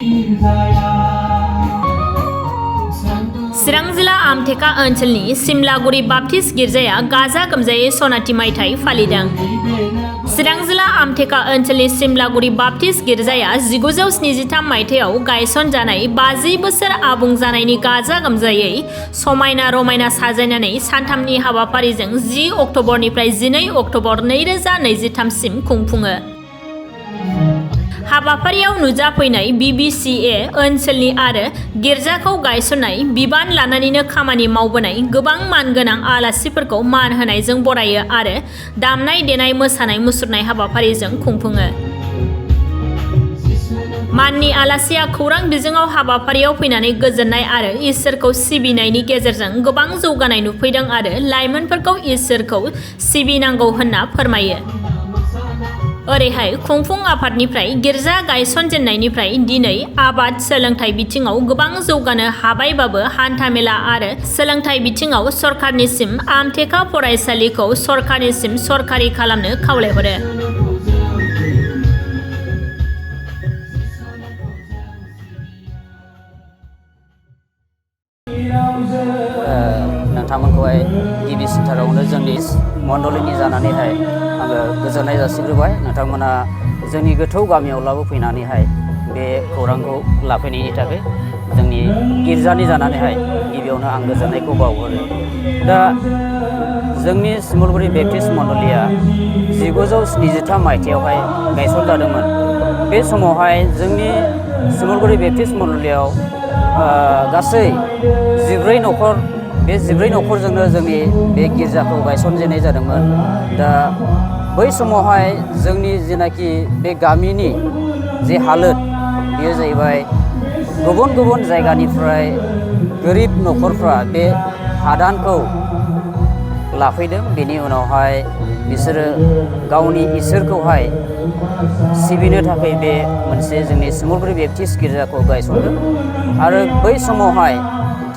चिरां जिल्ला आमथेका ओनसोलनि सिमलागुरि बाप्टिस्ट गिर्जाया गाजा गोमजायै सनाथि मायथाइ फालिदों। चिरां जिल्ला आमथेका ओनसोलनि सिमलागुरि बाप्टिस्ट गिर्जाया 1973 मायथाइयाव गायसनजानाय 50 बोसोर आबुं जानायनि गाजा गोमजायै समायना रमायना साजायनानै सानथामनि हाबाफारिजों 10 अक्ट'बरनिफ्राय 12 अक्ट'बर 2023 सिम खुंफुङो। हाबाफारियाव नुजाफैनाय BBCA ओनसोलनि आरो गिर्जाखौ गायसननाय बिबान लानानैनो खामानि मावबोनाय गोबां मानगोनां आलासिफोरखौ मान होनायजों बरायो आरो दामनाय देनाय मोसानाय मुसुरनाय हाबाफारिजों खुंफुङो। माननि आलासिया खौरां बिजोङाव हाबाफारियाव फैनानै गोजोननाय आरो इसोरखौ सिबिनायनि गेजेरजों गोबां जौगानाय नुफैदों आरो लाइमोनफोरखौ इसोरखौ सिबिनांगौ होनना फोरमायो। ओरैहाय खुंफुं आफादनिफ्राय गिर्जा गायसनजेननायनिफ्राय दिनै आबाद सोलोंथाइ बिथिङाव गोबां जौगानो हाबायबाबो हान्थामेला आरो सोलोंथाइ बिथिङाव सरकारनिसिम आमथेका फरायसालिखौ सरकारनिसिम सरकारि खालामनो खावलायहरो। नोंथांमोनखौहाय गिबि सिनथारावनो जोंनि मण्डलिनि जानानैहाय आङो गोजोननाय जासिग्रोबाय। नोंथांमोना जोंनि गोथौ गामियाव लाबोफैनानैहाय बे खौरांखौ लाफैनायनि थाखाय जोंनि गिर्जानि जानानैहाय गिबियावनो आं गोजोननायखौ बावहरो। दा जोंनि सिमलगुरि बेप्टिस्ट मण्डलिया 1973 मायथाइयावहाय गायसनजादोंमोन। बे समावहाय जोंनि सिमलगुरि बेप्टिस्ट मण्डलियाव गासै 14 न'खर, बे 14 न'खरजोंनो जोंनि बे गिर्जाखौ गायसनजेननाय जादोंमोन। दा बै समावहाय जोंनि जेनाखि बे गामिनि जे हालोद बेयो जाहैबाय गुबुन गुबुन जायगानिफ्राय गोरिब न'खरफ्रा बे हादानखौ लाफैदों। बेनि उनावहाय बिसोरो गावनि इसोरखौहाय सिबिनो थाखाय बे मोनसे जोंनि सिमलगुरि बेप्टिस्ट गिर्जाखौ गायसनदों। आरो बै समावहाय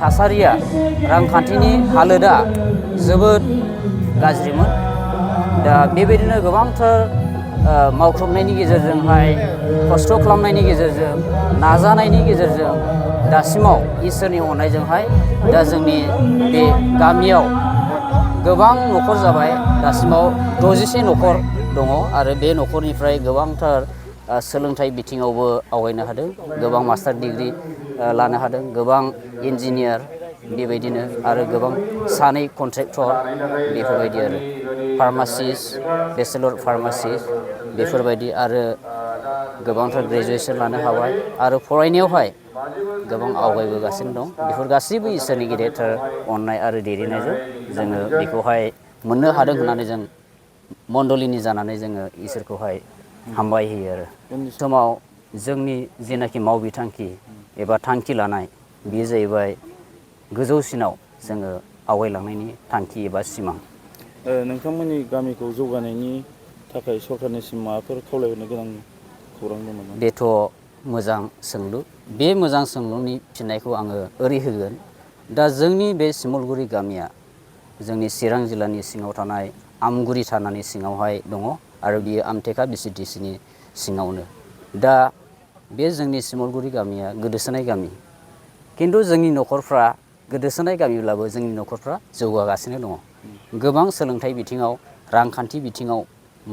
थासारिया रांखान्थिनि हालोदा जोबोद गाज्रिमोन। दा बेबायदिनो गोबांथार मावख्रुबनायनि गेजेरजोंहाय खस्थ' खालामनायनि गेजेरजों नाजानायनि गेजेरजों दासिमाव इसोरनि अननायजोंहाय दा जोंनि बे गामियाव गोबां न'खर जाबाय। दासिमाव 61 न'खर दङ आरो बे न'खरनिफ्राय गोबांथार सोलोंथाइ बिथिङावबो आवगायनो हादों, गोबां मास्टार डिग्रि लानो हादों, गोबां इन्जिनियार बेबायदिनो आरो गोबां सानै कन्ट्रेक्टर बेफोरबायदि आरो फार्मासिस्ट, बेचेलर फार्मासिस्ट बेफोरबायदि आरो गोबांथार ग्रेजुवेसन लानो हाबाय आरो फरायनायावहाय गोबां आवगायबोगासिनो दं। बेफोर गासैबो इसोरनि गेदेरथार अननाय आरो दैदेननायजों जोङो बेखौहाय मोननो हादों होननानै जों मण्डलिनि जानानै जोङो इसोरखौहाय हामबाय होयो आरो समाव जोंनि जेनाखि मावबिथांखि एबा थांखि लानाय बेयो जाहैबाय गोजौसिनाव जोङो आवगायलांनायनि थांखि एबा सिमां। नोंथांमोननि गामिखौ जौगानायनि थाखाय सरकारनिसिम माबाफोर खावलायहरनो गोनां खौरां दं नामा? बेथ' मोजां सोंलु। बे मोजां सोंलुनि फिननायखौ आङो ओरै होगोन। दा जोंनि बे सिमलगुरि गामिया जोंनि चिरां जिल्लानि सिङाव थानाय आमगुरि थानानि सिङावहाय दङ आरो बियो आमथेका BCTCनि सिङावनो। दा बे जोंनि सिमलगुरि गामिया गोदोसोनाय गामि, खिन्थु जोंनि न'खरफ्रा गोदोसोनाय गामिब्लाबो जोंनि न'खरफ्रा जौगागासिनो दङ। गोबां सोलोंथाइ बिथिङाव, रांखान्थि बिथिङाव,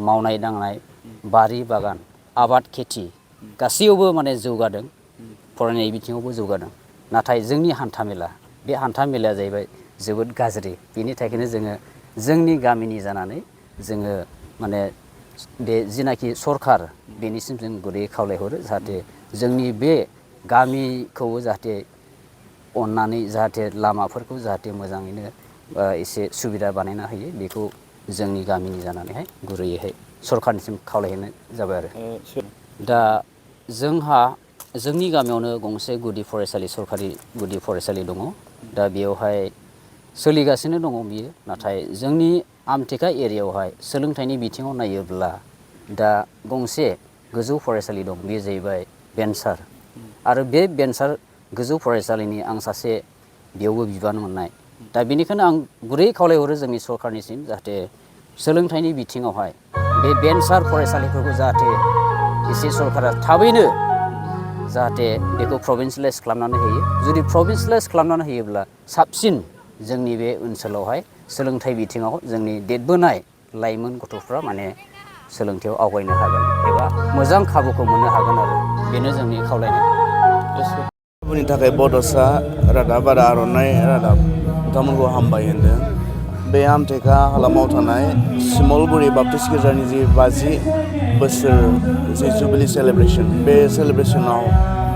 मावनाय दांनाय, बारि बागान, आबाद खेथि गासैयावबो माने जौगादों, फरायनाय बिथिङावबो जौगादों। नाथाय जोंनि हान्थामेला, बे हान्था मेलाया जाहैबाय जोबोद गाज्रि। बेनि थाखायनो जोङो जोंनि गामिनि जानानै जोङो माने बे जिनाखि सरकार बेनिसिम जों गुरैयै खावलायहरो जाहाथे जोंनि बे गामिखौबो जाहाथे अननानै जाहाथे लामाफोरखौ जाहाथे मोजाङैनो एसे सुबिदा बानायना होयो, बेखौ जोंनि गामिनि जानानैहाय गुरैयैहाय सरकारनिसिम खावलायहरनाय जाबाय आरो। दा जोंहा जोंनि गामियावनो गंसे गुदि फरायसालि, सरकारि गुदि फरायसालि दङ। दा बेयावहाय सोलिगासिनो दङ बियो। नाथाय जोंनि आमथेका एरियायावहाय सोलोंथाइनि बिथिङाव नायोब्ला दा गंसे गोजौ फरायसालि दं, बेयो जाहैबाय भेन्सार। आरो बे भेन्सार गोजौ फरायसालिनि आं सासे बेयावबो बिबान मोननाय। दा बेनिखायनो आं गुरै खावलायहरो जोंनि सरकारनिसिम जाहाथे सोलोंथाइनि बिथिङावहाय बे भेन्सार फरायसालिफोरखौ जाहाथे एसे सरकारा थाबैनो जाहाथे बेखौ प्रभिन्सियेलाइज खालामनानै होयो जुदि प्रभिन्सियेलाइज खालामनानै होयोब्ला साबसिन जोंनि बे ओनसोलावहाय सोलोंथाइ बिथिङाव जोंनि देरबोनाय लाइमोन गथ'फ्रा माने सोलोंथायाव आवगायनो हागोन एबा मोजां खाबुखौ मोननो हागोन आरो बेनो जोंनि खावलायनाय। खाबुनि थाखाय बड'सा रादाब आरो आर'नाइ रादाब बिथांमोनखौ हामबाय होनदों। बे आमटेका हालामाव थानाय सिमलगुरि बाप्टिस्ट गिर्जानि जि 50 बोसोर जि जुबिलि सेलेब्रेसन बे सेलेब्रेसनाव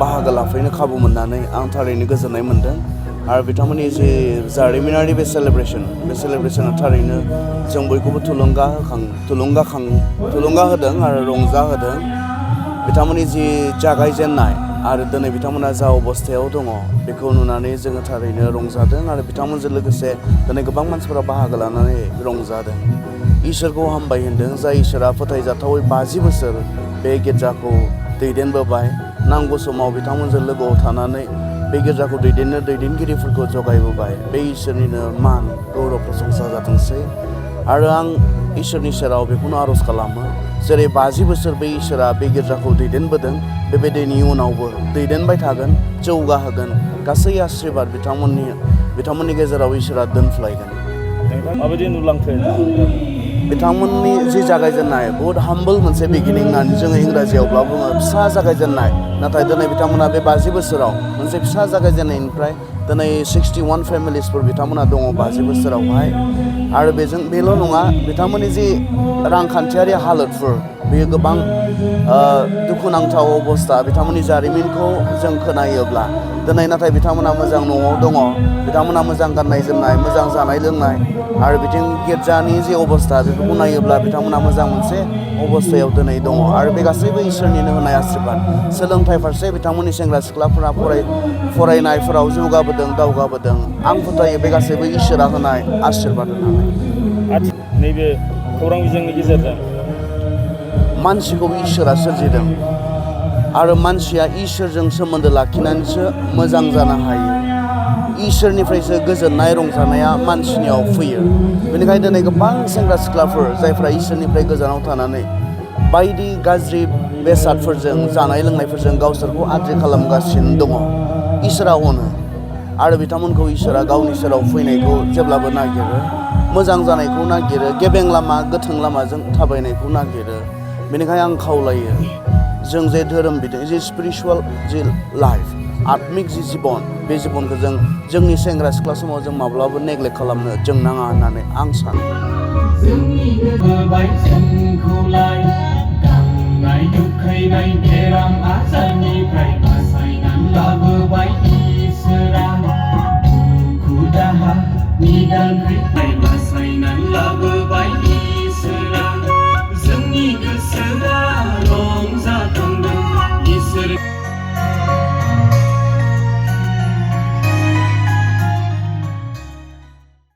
बाहागो लाफैनो खाबु मोननानै आं थारैनो गोजोननाय मोनदों आरो बिथांमोननि जि जारिमिनारि बे सेलेब्रेसना थारैनो जों बयखौबो थुलुंगा होदों आरो रंजाहोदों। बिथांमोननि जि जागायजेननाय आरो दिनै बिथांमोना जा अबस्थायाव दङ बेखौ नुनानै जोङो थारैनो रंजादों आरो बिथांमोनजों लोगोसे दिनै गोबां मानसिफोरा बाहागो लानानै रंजादों। इसोरखौ हामबाय होनदों जाय इसोरा फोथायजाथावै 50 बोसोर बे गिर्जाखौ दैदेनबोबाय नांगौ समाव बिथांमोनजों लोगोआव थानानै बे गिर्जाखौ दैदेनगिरिफोरखौ जगायबोबाय। बे इसोरनिनो मान गौरव प्रशंसा जाथोंसै आरो आं इसोरनि सेराव बेखौनो आर'ज खालामो जेरै 50 बोसोर बे इसोरा बे गिर्जाखौ दैदेनबोदों बेबायदिनि उनावबो दैदेनबाय थागोन जौगाहोगोन गासै आशीर्बाद बिथांमोननि गेजेराव इसोरा दोनफ्लायगोन। माबायदि नुलांखो बिथांमोननि जि जागायजेननाय बहुद हाम्बल मोनसे बिगिनिं होननानै जोङो इंराजियावब्ला बुङो फिसा जागायजेननाय नाथाय दिनै बिथांमोना बे 50 बोसोराव मोनसे फिसा जागायजेननायनिफ्राय दिनै 61 फेमिलिसफोर बिथांमोना दङ 50 बोसोरावहाय आरो बेल' नङा बिथांमोननि जि रांखान्थियारि हालोदफोर बेयो गोबां दुखुनांथाव अबस्था बिथांमोननि जारिमिनखौ जों खोनायोब्ला दिनै नाथाय बिथांमोना मोजां न'आव दङ बिथांमोना मोजां गाननाय जोमनाय मोजां जानाय लोंनाय आरो बिथिं गिर्जानि जि अबस्था बेफोरखौ नायोब्ला बिथांमोना मोजां मोनसे अबस्थायाव दिनै दङ आरो बे गासैबो इसोरनिनो होनाय आशीर्बाद सोलोंथाइ फारसे बिथांमोननि सेंग्रा सिख्लाफोरा फरायनायफोराव जौगाबोदों दावगाबोदों आं फोथायो बे गासैबो इसोरा होनाय आशीर्बाद होनानै नैबे खौरां बिजोंनि गेजेरजों मानसिखौ इसोरा सोरजिदों आरो मानसिया इसोरजों सोमोन्दो लाखिनानैसो मोजां जानो हायो। इसोरनिफ्रायसो गोजोननाय रंजानाया मानसिनियाव फैयो। बेनिखायनो दिनै गोबां सेंग्रा सिख्लाफोर जायफ्रा इसोरनिफ्राय गोजानाव थानानै बायदि गाज्रि बेसादफोरजों जानाय लोंनायफोरजों गावसोरखौ आद्रि खालामगासिनो दङ इसोरा अनो आरो बिथांमोनखौ इसोरा गावनि सेराव फैनायखौ जेब्लाबो नागिरो मोजां जानायखौ नागिरो गेबें लामा गोथों लामाजों थाबायनायखौ नागिरो। बेनिखायनो आं खावलायो जों जे धोरोम बिथिं जि स्पिरिचुवेल जि लाइफ आत्मिक जि जिबन बे जिबनखौ जोंनि सेंग्रा सिख्ला समाव जों माब्लाबो नेग्लेक्ट खालामनो जों नाङा होननानै आं सानो। बेराम आजारनिफ्राय बासायनानै लाबोबाय इसोरा दुखु दाहा निदान